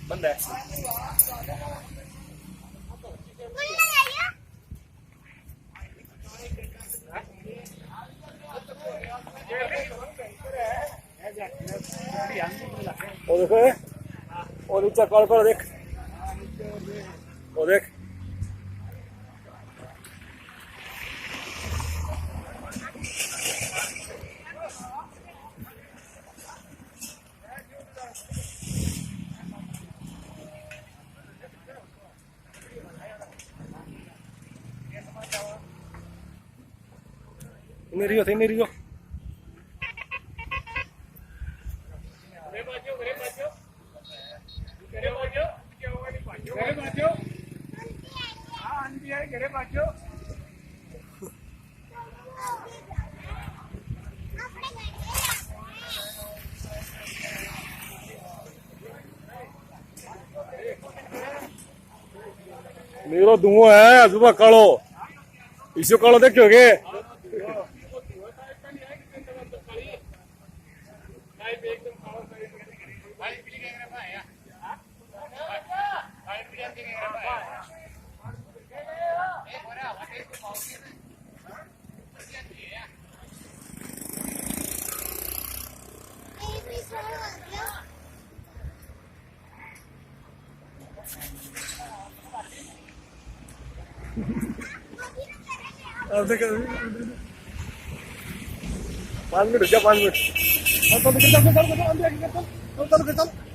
बंद है। वो देखो, और नीचे कॉल करो, देख वो देख। मेरी हो। मेरो धुआं है सुबह कालो, इसे कालो देखोगे। अब देख 5 मिनट हो गया, 5 मिनट। चल चल चल चल चल चल चल चल।